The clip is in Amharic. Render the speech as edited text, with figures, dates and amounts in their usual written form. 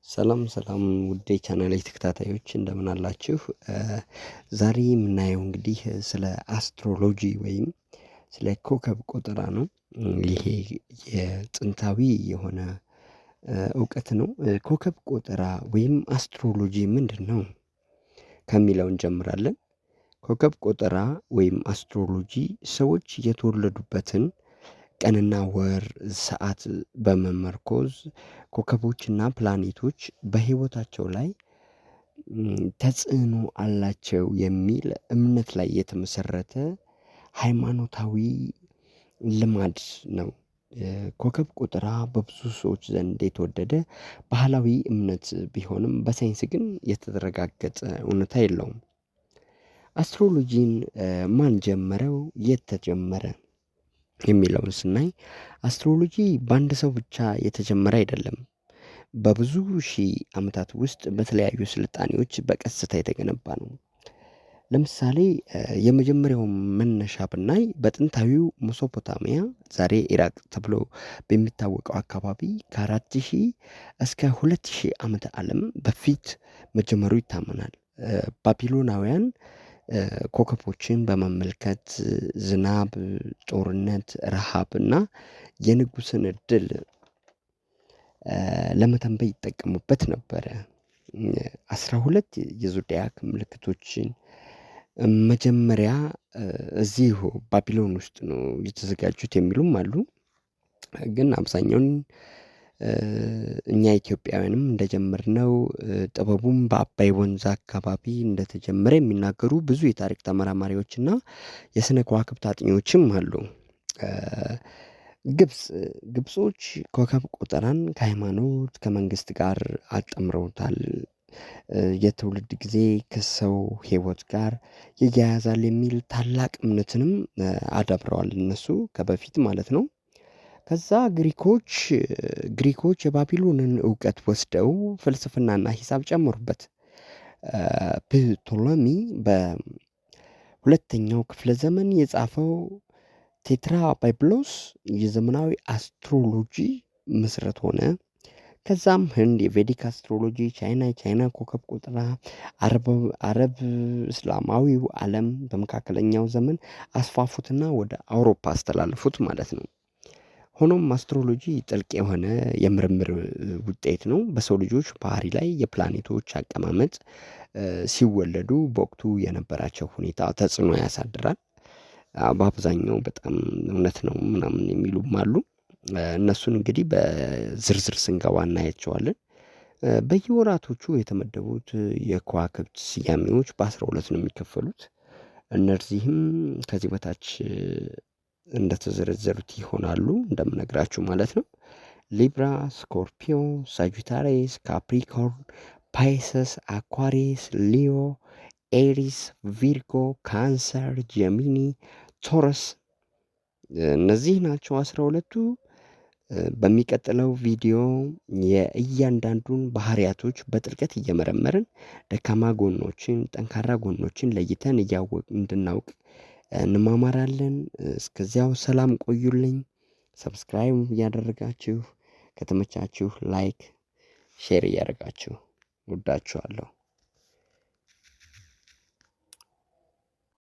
ሰላም ሰላም ውድ የቻናሌ ተከታታዮች፣ እንደምን አላችሁ? ዛሬ የምናየው እንግዲህ ስለ astrology ወይም ስለ ኮከብ ቆጠራ ነው። ይሄ የጥንታዊ የሆነ እውቀት ነው። ኮከብ ቆጠራ ወይም astrology ምንድን ነው ከሚለው እንጀምራለን። ኮከብ ቆጠራ ወይም astrology ሰዎች የተወለዱበትን ቀንና ወር፣ ሰዓት በመመርኮዝ ኮከቦችና ፕላኔቶች በህይወታቸው ላይ ተጽዕኖ አላቸው የሚል እምነት ላይ የተመሰረተ ሃይማኖታዊ ልማድ ነው። ኮከብ ቆጠራ በብዙ ሰዎች ዘንድ የተወደደ ባህላዊ እምነት ቢሆንም በሳይንስ ግን የተረጋገጠ እውነታ የለውም። Astrology ን ማን ጀመረው? የት ተጀመረ? የሚለውን ስናይ astrology በአንድ ሰው ብቻ የተጀመረ አይደለም። በብዙ ሺህ ዓመታት ውስጥ በተለያዩ ስልጣኔዎች በቀስታ የተገነባ ነው። ለምሳሌ የመጀመሪያው መነሻ ብናይ በጥንታዊው ሜሶፖታሚያ፣ ዛሬ ኢራቅ ተብሎ በሚታወቀው አካባቢ፣ ከ4000 እስከ 2000 ዓመተ ዓለም በፊት መጀመሩ ይታመናል። ባቢሎናውያን ኮከቦችን በመመልከት ዝናብ፣ ጦርነት፣ ረሃብ እና የንጉስን እድል ለመተንበይ ይጠቀሙበት ነበረ። 12 የ zodiac ምልክቶችን መጀመሪያ እዚሁ ባቢሎን ውስጥ ነው የተዘጋጁት የሚሉም አሉ። ግን አብዛኛውን እኛ ኢትዮጵያውያንም እንደጀመርነው፣ ጥበቡም በአባይ ወንዝ አካባቢ እንደተጀመረ የሚናገሩ ብዙ የታሪክ ተመራማሪዎችና የስነ ከዋክብት አጥኚዎችም አሉ። ግብጽ ግብጾች ኮከብ ቆጠራን ከሃይማኖት፣ ከመንግስት ጋር አጣምረውታል። የትውልድ ጊዜ ከሰው ህይወት ጋር ይያያዛል የሚል ታላቅ እምነትንም አዳብረዋል እነሱ ከበፊት ማለት ነው። ከዛ ግሪኮች የባቢሎንን እውቀት ወስደው ፍልስፍናና ሂሳብ ጨመሩበት። ፕቶሎሚ በሁለተኛው ክፍለ ዘመን የጻፈው ቴትራ ባይብሎስ የዘመናዊ astrology መሰረት ሆነ። ከዛም ህንድ የ Vedic astrology፣ ቻይና የቻይና ኮከብ ቆጠራ፣ አረብ እስላማዊው ዓለም በመካከለኛው ዘመን አስፋፉትና ወደ አውሮፓ አስተላለፉት ማለት ነው። ሆኖም astrology ጥልቅ የሆነ የምርምር ውጤት ነው። በሰው ልጆች ባህሪ ላይ የፕላኔቶች አቀማመጥ፣ ሲወለዱ በወቅቱ የነበራቸው ሁኔታ ተጽዕኖ ያሳድራል። በአብዛኛው በጣም እውነት ነው ምናምን የሚሉም አሉ። እነሱን እንግዲህ በዝርዝር ስንገባ እናያቸዋለን። በየወራቶቹ የተመደቡት የከዋክብት ስያሜዎች በ12 ነው የሚከፈሉት። እነዚህም ከዚህ በታች እንደተዘረዘሩት ይሆናሉ እንደምነግራችሁ ማለት ነው። Libra፣ Scorpio፣ Sagittarius፣ Capricorn፣ Pisces፣ Aquarius፣ Leo፣ Aries፣ Virgo፣ Cancer፣ Gemini፣ Taurus፣ እነዚህ ናቸው 12ቱ። በሚቀጥለው ቪዲዮ የእያንዳንዱን ባህሪያቶች በጥልቀት እየመረመርን ደካማ ጎኖችን፣ ጠንካራ ጎኖችን ለይተን እያወቅ እንድናውቅ እንማማራለን። እስከዚያው ሰላም ቆዩልኝ። Subscribe እያደረጋችሁ፣ ከተመቻችሁ like፣ share እያደረጋችሁ፣ ወዳችኋለሁ።